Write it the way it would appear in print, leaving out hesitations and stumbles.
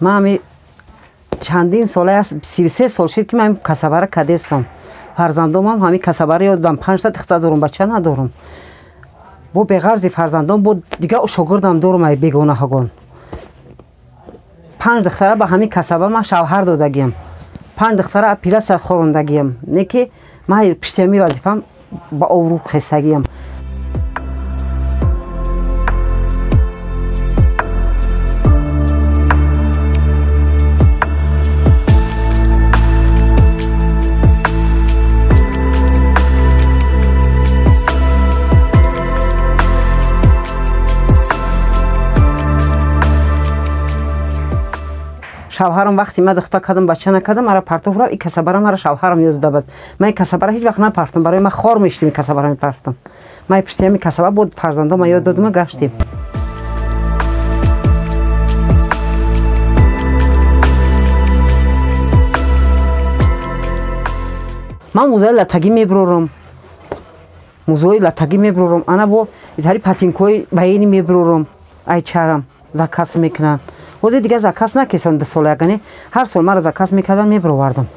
Ман ҳами чандин сола аст, 33 сол шид, ки ман касабара кадестам. Фарзандомам ҳами касабара ёд додам. Панҷта духтар дорум, бача надорум. Бо беғарзи фарзандом, бо дигар шогирдам дорум, ай бегонаҳагон. Панҷ духтара ба ҳами касаба ман шавҳар додагиям. Панҷ духтара оператсия хӯрондагиям. Не ки ман пишти ҳами вазифам ба обрӯ хестагиям. Шавҳарам вақте ма духта кардам, бача накардам, мара партоф рафт. И касабара мара шавҳарам ёд дода буд. Ман касабара ҳеҷ вақт напартам, барои ман хор мешидим, касабара мепартам. Ман пишти ҳами касаба буд, фарзандо ма ёд додума, гаштем. Ман музаи латагӣ мебурорам, музои латагӣ мебурорам, ана бо итари патинкҳои баини мебурорам, ай чарам заказ мекунанд. Ҳозир дигар заказ накесам, 2 сола ягане ҳар сол мара заказ мекардан, мебировардам.